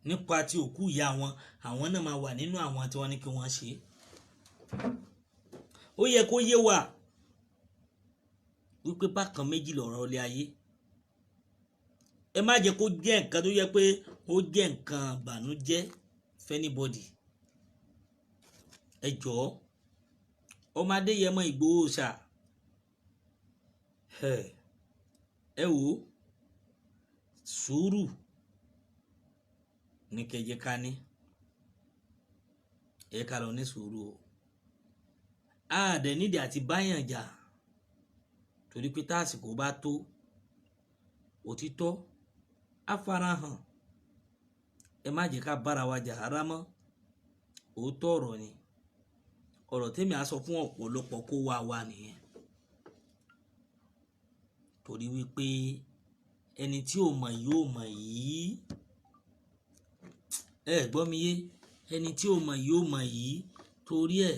nípa ti òkú ìyá wọn, àwọn náà máa wà nínú àwọn tí wọ́n ní kí wọ́n ṣe é. Ó yẹ kó yé wa wípé bákan méjì lọ̀rọ̀ ilé ayé. Ẹ má jẹ́ kó jẹ́ nǹkan tó yẹ pé ó jẹ́ nǹkan ìbànújẹ́ for anybody. Ẹ jọ̀ọ́, ọmọ Adéyẹmọ Ìgbòho ṣá, ẹ wò ó, sùúrù ní kẹjẹ ká ní. Ẹ ká lọ ní sùúrù o. A dẹ̀ nídìí àti báyàn jà, torí pé tásìkò bá tó, òtítọ́ á farahàn. Ẹ má jẹ́ ká bára wa jà rárá mọ́. Òótọ́ ọ̀rọ̀ ni ọ̀rọ̀ tèmi á sọ fún ọ̀pọ̀lọpọ̀ kó wá wa nìyẹn, torí wípé ẹni tí ò mọ̀ yóò mọ̀ yìí. Ẹ gbọ́ mi yé, ẹni tí ò mọ̀ yóò mọ̀ yìí. Torí ẹ̀,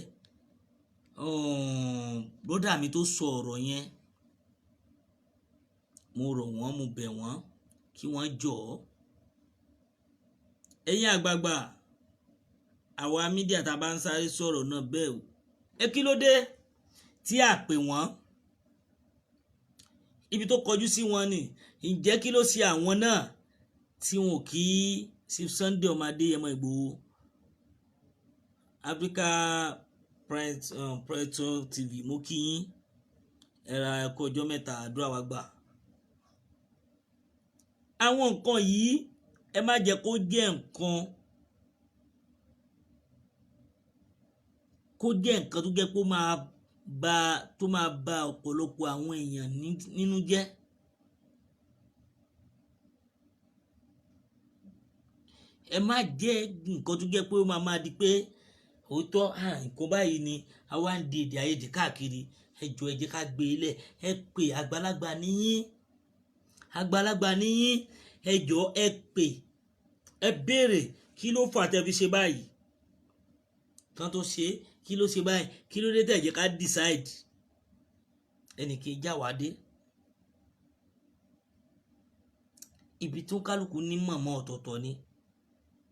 bródà mi tó sọ ọ̀rọ̀ yẹn, mo rọ̀ wọ́n, mo bẹ̀ wọ́n kí wọ́n jọ̀ọ́. Ẹ̀yin àgbààgbà, àwa media tá a bá ń sáré sọ̀rọ̀ náà bẹ́ẹ̀ o, ẹ kí ló dé tí a pè wọ́n ibi tó kọjú sí wọn ni? Ǹjẹ́ kí ló ṣe àwọn náà tí wọn ò kí Chief Sunday ọmọ Adéyẹmọ Ìgbòho? Africa Preto TV, mo kí yín. Ẹ̀ra ẹ̀kọ́ ọjọ́ mẹ́ta, àdúrà wa gbà. Àwọn nǹkan yìí, ẹ má jẹ́ kó jẹ́ nǹkan, kó jẹ́ nǹkan tó jẹ́ pé ó máa ba, tó máa ba ọ̀pọ̀lọpọ̀ àwọn èèyàn nínú jẹ́. Ẹ má jẹ́ nǹkan tó jẹ́ pé ó máa máa di pé òótọ́ nǹkan báyìí ni a wá ń di èdè àìyedè káàkiri. Ẹ jọ̀ọ́, ẹ jẹ́ ká gbé e lẹ̀. Ẹ pè, àgbàlagbà níyín, àgbàlagbà níyín. Ẹ jọ̀ọ́, ẹ pè, ẹ béèrè kí ló fà tẹ́ fi ṣe báyìí kan tó ṣe, kí ló ṣe báyìí, kí ló dé tẹ̀ jẹ́ ká decide. Ẹnì kì í já wa dé ibi tó kálukú ní mọ̀mọ́ ọ̀tọ̀ọ̀tọ̀ ni.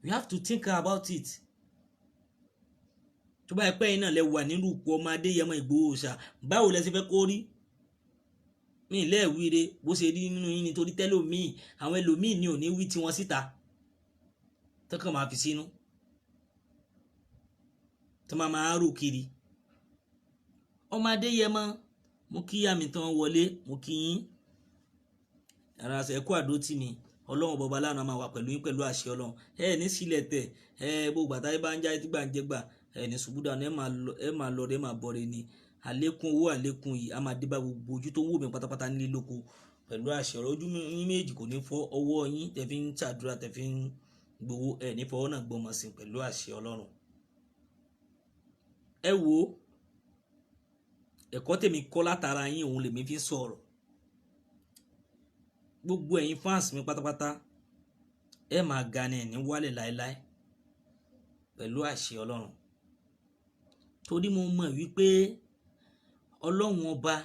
You have to think about it. Tó bá yẹ pé ẹ̀yin náà lẹ wà nínú ipò ọmọ Adéyẹmọ Ìgbòho ṣá, báwo lẹ ṣe fẹ́ kó rí? Mi lẹ́ẹ̀wíire bó ṣe rí nínú yín, nítorí tẹ́lòmíì, àwọn ẹlòmíì ní ò ní wí tiwọn síta, tọkàn máa fi sínú, tó máa máa rò kiri. Ọmọ Adéyẹmọ, mo kí àmì tán wọlé, mo kí yín. Ara ṣe ẹkú àdó tì mí. Ọlọ́run bọba lánàá máa wà pẹ̀lú yín pẹ̀lú àṣẹ Ọlọ́run. Ẹ ní sílẹ̀ tẹ̀ ẹ, gbogbo àtàyè bá ń jáde tí gbà ń jẹ́ gbà, ẹ ní ṣubú dànù. Ẹ máa lọ rẹ, ẹ máa bọ̀rẹ̀ ni. Àlékún owó, àlékún yìí a máa dé bá gbogbo ojú tó wò mí pátápátá nílé lóko pẹ̀lú àṣẹ ọ̀rọ̀. Ojú yín méjì kò ní fọ́. Ọwọ́ yín tẹ̀ fi ń ṣàdúrà, tẹ̀ fi ń gbowó, ẹ ní fọwọ́ náà gbọmọ sí pẹ̀lú àṣẹ Ọlọ́run. Ẹ wo ẹ̀kọ́ tèmi kọ́ látara yín, òun lèmi fi ń sọ̀rọ̀. Gbogbo ẹ̀yin fans mi pátápátá, ẹ máa ga ni, ẹ̀ ní wálẹ̀ láéláé pẹ̀lú àṣẹ Ọlọ́run, torí mo mọ̀ wípé Ọlọ́run ọba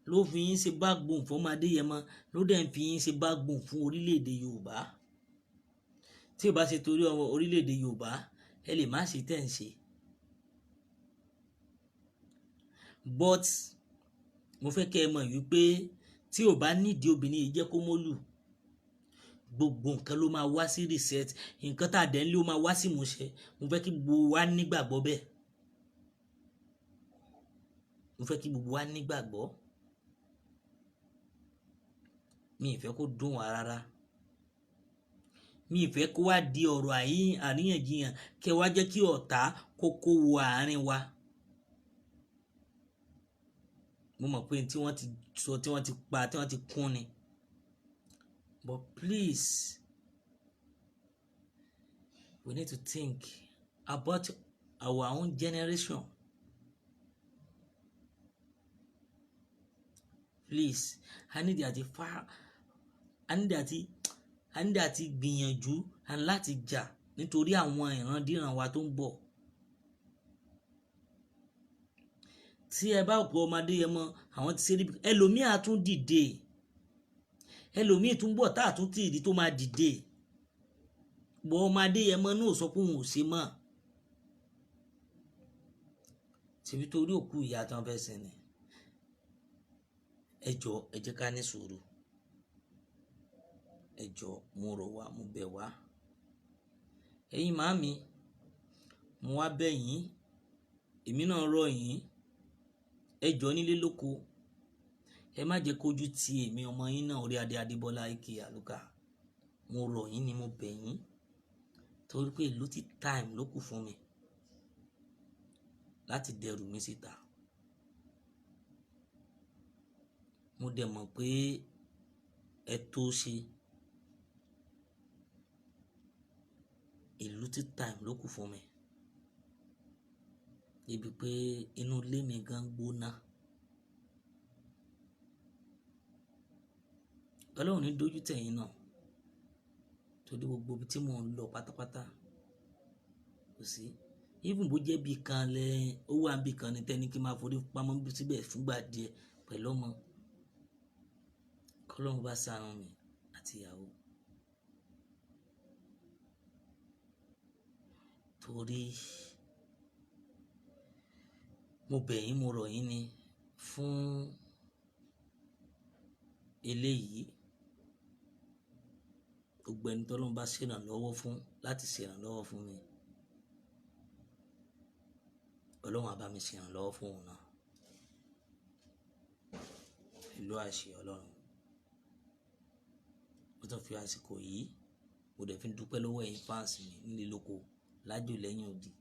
ló fi yín ṣe backbone fún ọmọ Adéyẹmọ, ló dẹ̀ ń fi yín ṣe backbone fún orílẹ̀-èdè Yorùbá. Tí ò bá ṣe torí ọmọ orílẹ̀-èdè Yorùbá, ẹ lè má ṣe tẹ̀ ń ṣe. But mo fẹ́ kẹ́ ẹ mọ̀ wípé tí ò bá nídìí obìnrin yìí jẹ́ kó mólù. Gbogbo nǹkan ló máa wá sí reset. Nǹkan tá a dẹ̀ ń lé, ó máa wá sí ìmúṣẹ. Mo fẹ́ kí gbogbo wa nígbàgbọ́ bẹ́ẹ̀. Mo fẹ́ kí gbogbo wa nígbàgbọ́. Mi ì fẹ́ kó dùn wá rárá. Mi ì fẹ́ kó wá di ọ̀rọ̀ àríyànjiyàn, kẹ́ wá jẹ́ kí ọ̀tá kó kó wo àárín wa. Mo mọ̀ pé tí wọ́n ti sọ, tí wọ́n ti pa, tí wọ́n ti kún ni, but please, we need to think about our own generation. Please, a need àti fa a need àti a need àti gbìyànjú and láti jà nítorí àwọn ìrandíran wa tó ń bọ̀. Tí ẹ bá pọ̀ ọmọ Adéyẹmọ, àwọn ti ṣe rí, ẹlòmíì á tún dìde, ẹlòmíì tún bọ̀ tá a tún tì rí tó máa dìde bọ́. Ọmọ Adéyẹmọ náà sọ pé òun ò ṣe mọ́, tìbí torí òkú ìyá tán fẹ́ sin ni. Ẹ jọ̀ọ́, ẹ jẹ́ ká ní sùúrù. Ẹ jọ̀ọ́, mo rọ̀ wá, mo bẹ̀ wá. Ẹ̀yin màámi, mo wá bẹ̀ yín, èmi náà rọ̀ yín. Ẹ jọ̀ọ́, nílé lóko, ẹ má jẹ́ kójú ti èmi ọmọ yín náà, orí adé Adébọ́lá ike àlùkà. Mo rọ̀ yín ni, mo bẹ̀ yín, torí pé little time ló kù fún mi láti dẹrù mi síta. Mo dẹ̀ mọ̀ pé ẹ tó ṣe. A little time ló kù fún mi, débi pé inú ilé mi gan gbóná. Ọlọ́run ní dójú tẹ̀yìn náà, torí gbogbo ibi tí mò ń lọ pátápátá kò sí. Even bó jẹ́ bí kan lẹ ó wà bí kan ní tẹ́ni kí n máa forí pamọ́ síbẹ̀ fúngbà díẹ̀ pẹ̀lú ọmọ. Kọ́lọ́run bá ṣàánú mi àti ìyàwó. Torí mo bẹ̀ yín, mo rọ̀ yín ni fún eléyìí. Gbogbo ẹni tọ́lọ́run bá ṣèrànlọ́wọ́ fún láti ṣèrànlọ́wọ́ fún mi, Ọlọ́run á bá mi ṣèrànlọ́wọ́ fún òun náà pẹ̀lú àṣẹ Ọlọ́run. Mo tún fi àsìkò yìí, mo dẹ̀ fi ń dúpẹ́ lọ́wọ́ ẹ̀yin fans mi nílé lóko, lájò, lẹ́yìn odi,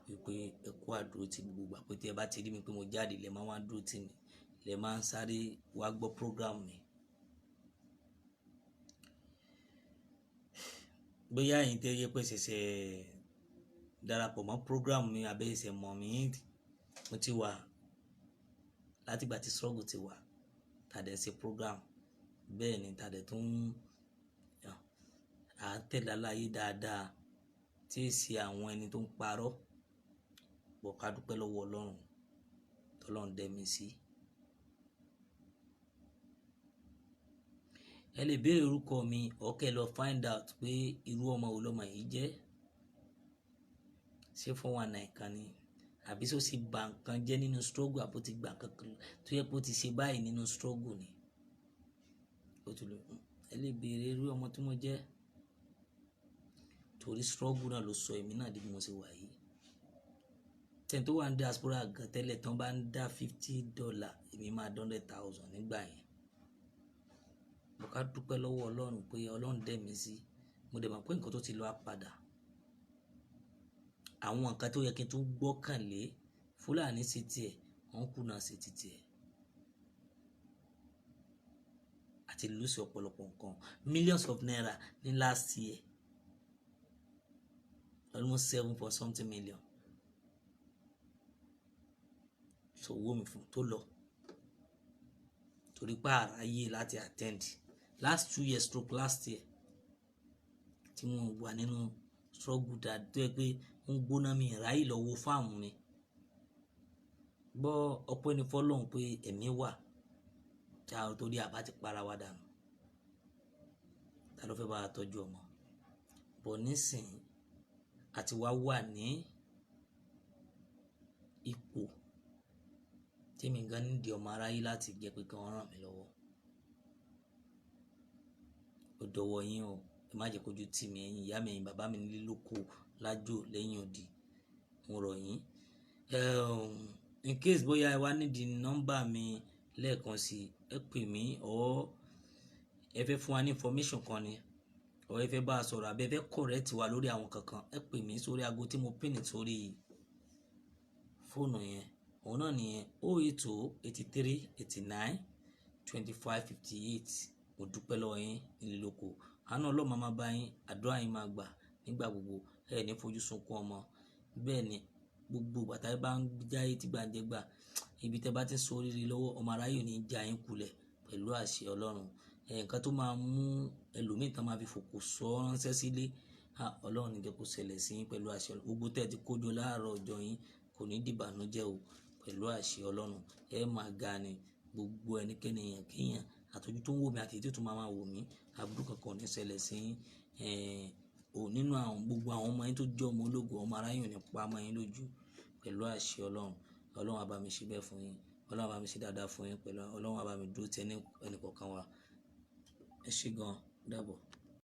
wípé ẹ kú àdúró tí gbogbo ìgbà pé tí ẹ bá ti rí mi pé mo jáde, lẹ máa wá dúró tì mí, lẹ máa ń sáré wá gbọ́ program mi. Bóyá ẹ̀yin tẹ́ yẹ pé ṣẹ̀ṣẹ̀ darapọ̀ mọ́ program mi, àbí ṣẹ̀ṣẹ̀ mọ̀ mí, mo ti wà látìgbà tí struggle ti wà, tàdé ṣe program. Bẹ́ẹ̀ ni tàdé tún à ń tẹ̀lé aláyé dáadáa, tí ì ṣe àwọn ẹni tó ń parọ́ bọ̀. Ká dúpẹ́ lọ́wọ́ Ọlọ́run tọ́lọ́run dẹ́ mi sí. Ẹ lè béèrè orúkọ mi, ọ̀kẹ́ lọ find out pé irú ọmọ wo lọmọ yìí jẹ́. Ṣé 419 kan ni, àbí sọ sì ba nǹkan jẹ́ nínú struggle, àbó ti gbà kankan tó yẹ kó ti ṣe báyìí nínú struggle ni? Ó tún lè, ẹ lè béèrè irú ọmọ tí mo jẹ́, torí struggle náà ló sọ èmi náà di bí mo ṣe wà yìí. Tẹ́ni tó wà ní diaspora gan tẹ́lẹ̀ tán bá ń dá $50, èmi máa dá 100,000 nígbà yẹn. Mo ká dúpẹ́ lọ́wọ́ Ọlọ́run pé Ọlọ́run dẹ̀ mí sí. Mo dẹ̀ mọ̀ pé nǹkan tó ti lọ á padà. Àwọn nǹkan tó yẹ kí n tún gbọ́kànlé, Fúlàní sí tiẹ̀, wọ́n kùnà sí ti tiẹ̀, àti lose ọ̀pọ̀lọpọ̀ nǹkan, millions of naira ní last year, almost seven point something million. So owó mi fún tó lọ torí pé àráyé láti attend last 2 years stroke last year tí mo wà nínú struggle dáadáa, tó yẹ pé ń gbóná, mi ráyè lọ wo fáàmù mi. Gbọ́, ọpẹ́ ní fọ́lọ́run pé ẹ̀mí wà tí a torí àbá ti para wa dànù. Ta ló fẹ́ bá wa tọ́jú ọmọ bọ̀ nísìnyí? Àti wá wà ní ipò tèmi gan nídìí ọmọ aráyé láti jẹ́ pé kí wọ́n ràn mí lọ́wọ́. Ó dọwọ́ yín o. Ẹ má jẹ́ kójú tì mí, ẹ̀yin ìyá mi, ẹ̀yin bàbá mi nílé lóko lájò lẹ́yìn odi, mo rọ̀ yín. In case bóyá ẹ wá nídìí nọ́mbà mi lẹ́ẹ̀kan sí, ẹ pè mí, or ẹ fẹ́ fún wa ní information kan ni, or ẹ fẹ́ bá a sọ̀rọ̀, àbí ẹ fẹ́ correct wa lórí àwọn kankan, ẹ pè mí sórí aago tí mo pin sórí fóònù yẹn. Òun náà nìyẹn, 080 83 89 25 58. Mo dúpẹ́ lọ́wọ́ yín nílé lóko. Àánú Ọlọ́run máa bá yín, àdúrà yín máa gbà nígbà gbogbo. Ẹ ní fojú sunkún ọmọ. Bẹ́ẹ̀ ni gbogbo bàtà bá ń jáyé tí gbàǹjẹ́ gbà, ibi tẹ́ bá ti ń sọ oríire lọ́wọ́, ọmọ aráyè ò ní já yín kulẹ̀ pẹ̀lú àṣẹ Ọlọ́run. Nǹkan tó máa mú ẹlòmíì tán máa fi fòkò sọ ránṣẹ́ sílé, Ọlọ́run ní jẹ́ kó ṣẹlẹ̀ sí yín pẹ̀lú àṣẹ Ọlọ́run. Gbogbo tẹ́ ẹ ti kójọ láàárọ̀ ọjọ́ yín kò ní dìbànújẹ́ o pẹ̀lú àṣẹ Ọlọ́run. Ẹ máa ga ni. Gbogbo ẹnikẹ́ni, èèyàn kéèyàn, àtọ́jú tó ń wò mí àti èyí tó tún máa wò mí, aburú kankan ò ní ṣẹlẹ̀ sí yín. Nínú àwọn gbogbo àwọn ọmọ yín tó jẹ́ ọmọ ológo, ọmọ aráyé ò ní pa mọ́ yín lójú pẹ̀lú àṣẹ Ọlọ́run. Ọlọ́run á bá mi ṣe bẹ́ẹ̀ fún yín. Ọlọ́run á bá mi ṣe dáadáa fún yín pẹ̀lú Ọlọ́run á bá mi dúró ti ẹnì kọ̀ọ̀kan wa. Ẹ ṣé gan, dàbọ̀.